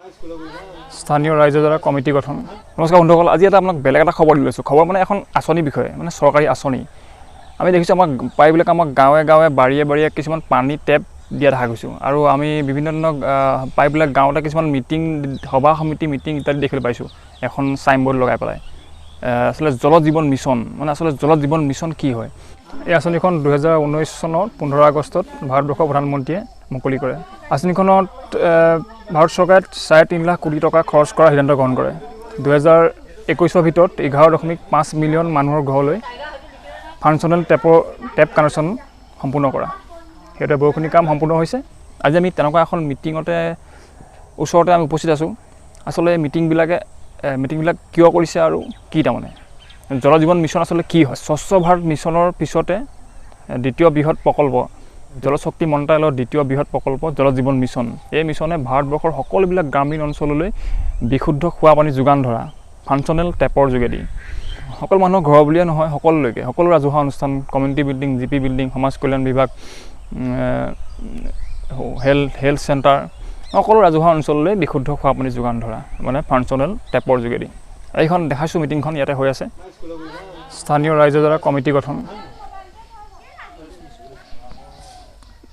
স্থানীয় ৰাইজৰ দ্বাৰা কমিটি গঠন। নমস্কাৰ বন্ধুসকল, আজি এটা আপোনাক বেলেগ এটা খবৰ দি লৈছোঁ। খবৰ মানে এখন আঁচনিৰ বিষয়ে, মানে চৰকাৰী আঁচনি। আমি দেখিছোঁ আমাক প্ৰায়বিলাক আমাক গাঁৱে গাঁৱে বাৰীয়ে বাৰীয়ে কিছুমান পানী টেপ দিয়া দেখা গৈছোঁ, আৰু আমি বিভিন্ন ধৰণৰ প্ৰায়বিলাক গাঁৱতে কিছুমান মিটিং, সভা সমিতি, মিটিং ইত্যাদি দেখিবলৈ পাইছোঁ এখন চাইনবোৰ্ড লগাই পেলাই। আচলতে জল জীৱন মিছন মানে আচলতে জল জীৱন মিছন কি হয়? এই আঁচনিখন 2019 চনৰ 15 আগষ্টত ভাৰতবৰ্ষৰ প্ৰধানমন্ত্ৰীয়ে মুকলি কৰে। আঁচনিখনত ভাৰত চৰকাৰে 3.5 লাখ কোটি টকা খৰচ কৰাৰ সিদ্ধান্ত গ্ৰহণ কৰে। 2021ৰ ভিতৰত 11.5 মিলিয়ন মানুহৰ ঘৰলৈ ফাংচনেল টেপ কানেকশ্যন সম্পূৰ্ণ কৰা, সেইদৰে বহুখিনি কাম সম্পূৰ্ণ হৈছে। আজি আমি তেনেকুৱা এখন মিটিঙতে ওচৰতে আমি উপস্থিত আছোঁ। আচলতে মিটিংবিলাক কিয় কৰিছে আৰু কি, তাৰমানে জল জীৱন মিছন আচলতে কি হয়? স্বচ্ছ ভাৰত মিছনৰ পিছতে দ্বিতীয় বৃহৎ প্ৰকল্প, জলশক্তি মন্ত্ৰালয়ৰ দ্বিতীয় বৃহৎ প্ৰকল্প জল জীৱন মিছন। এই মিছনে ভাৰতবৰ্ষৰ সকলোবিলাক গ্ৰামীণ অঞ্চললৈ বিশুদ্ধ খোৱা পানী যোগান ধৰা ফাংচনেল টেপৰ যোগেদি সকলো মানুহৰ ঘৰ বুলিয়ে নহয়, সকলোলৈকে, সকলো ৰাজহুৱা অনুষ্ঠান, community building, G P building, সমাজ কল্যাণ বিভাগ, হেল্থ চেণ্টাৰ, সকলো ৰাজহুৱা অঞ্চললৈ বিশুদ্ধ খোৱা পানী যোগান ধৰা মানে ফাংচনেল টেপৰ যোগেদি। এইখন দেখাইছোঁ, মিটিংখন ইয়াতে হৈ আছে। স্থানীয় ৰাইজৰ দ্বাৰা কমিটি গঠন।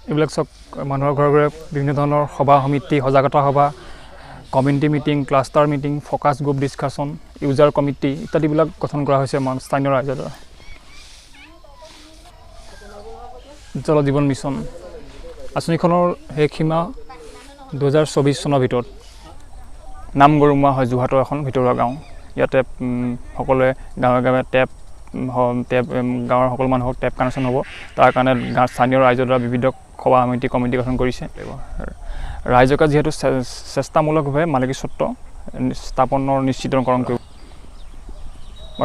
এইবিলাক চব মানুহৰ ঘৰে ঘৰে বিভিন্ন ধৰণৰ সভা সমিতি, সজাগতা সভা, community meeting, cluster meeting, focus group discussion, user committee ইত্যাদিবিলাক গঠন কৰা হৈছে স্থানীয় ৰাইজৰ দ্বাৰা। জল জীৱন মিছন আঁচনিখনৰ শেষ সীমা 2024 চনৰ ভিতৰত। নামগৰুমা হয় যোৰহাটৰ এখন ভিতৰুৱা গাঁও। ইয়াতে সকলোৱে গাঁৱে গাঁৱে টেপ গাঁৱৰ সকলো মানুহক টেপ কানেকশ্যন হ'ব, তাৰ কাৰণে গাঁৱৰ স্থানীয় ৰাইজৰ দ্বাৰা বিবিধ সভা সমিতি, কমিটি গঠন কৰিছে। ৰাইজকে যিহেতু চেষ্টামূলকভাৱে মালিকী স্বত্ব স্থাপনৰ নিশ্চিতকৰণ কৰিব।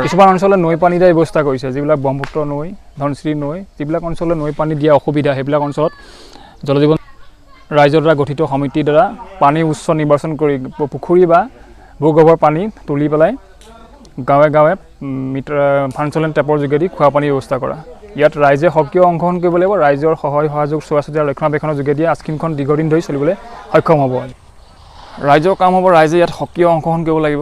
কিছুমান অঞ্চলত নৈ পানী দিয়াৰ ব্যৱস্থা কৰিছে, যিবিলাক ব্ৰহ্মপুত্ৰ নৈ, ধনশিৰি নৈ, যিবিলাক অঞ্চলত নৈ পানী দিয়া অসুবিধা, সেইবিলাক অঞ্চলত জল জীৱন ৰাইজৰ দ্বাৰা গঠিত সমিতিৰ দ্বাৰা পানী উৎস নিৰ্বাচন কৰি পুখুৰী বা ভূগৰ্ভৰ পানী তুলি পেলাই গাঁৱে গাঁৱে মিটাৰ ফাংচনেল টেপৰ যোগেদি খোৱা পানীৰ ব্যৱস্থা কৰা। ইয়াত ৰাইজে সক্ৰিয় অংশগ্ৰহণ কৰিব লাগিব। ৰাইজৰ সহায় সহযোগ, চোৱা চিতা, ৰক্ষণাবেক্ষণৰ যোগেদি আঁচনিখন দীৰ্ঘদিন ধৰি চলিবলৈ সক্ষম হ'ব। ৰাইজৰ কাম হ'ব, ৰাইজে ইয়াত সক্ৰিয় অংশগ্ৰহণ কৰিব লাগিব,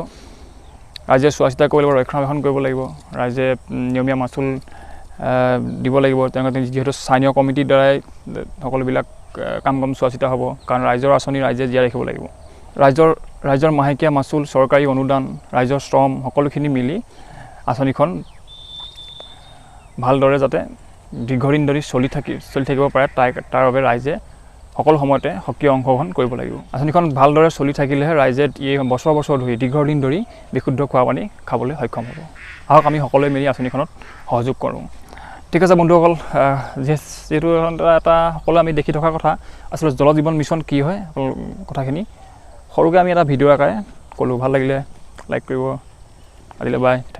ৰাইজে চোৱা চিতা কৰিব লাগিব, ৰক্ষণাবেক্ষণ কৰিব লাগিব, ৰাইজে নিয়মীয়া মাচুল দিব লাগিব। তেওঁলোকে যিহেতু স্থানীয় কমিটিৰ দ্বাৰাই সকলোবিলাক কাম কাম চোৱা চিতা হ'ব, কাৰণ ৰাইজৰ আঁচনি ৰাইজে জীয়াই ৰাখিব লাগিব। ৰাইজৰ মাহেকীয়া মাচুল, চৰকাৰী অনুদান, ৰাইজৰ শ্ৰম সকলোখিনি মিলি আঁচনিখন ভালদৰে যাতে দীৰ্ঘদিন ধৰি চলি থাকিব পাৰে, তাৰ বাবে ৰাইজে সকলো সময়তে সক্ৰিয় অংশগ্ৰহণ কৰিব লাগিব। আঁচনিখন ভালদৰে চলি থাকিলেহে ৰাইজে এই বছৰ বছৰ ধৰি দীৰ্ঘদিন ধৰি বিশুদ্ধ খোৱা পানী খাবলৈ সক্ষম হ'ব। আহক আমি সকলোৱে মিলি আঁচনিখনত সহযোগ কৰোঁ। ঠিক আছে বন্ধুসকল, যিহেতু এটা সকলোৱে আমি দেখি থকা কথা, আচলতে জল জীৱন মিছন কি হয় কথাখিনি সৰুকৈ আমি এটা ভিডিঅ' আকাৰে ক'লোঁ। ভাল লাগিলে লাইক কৰিব। আজিলৈ বাই, thank.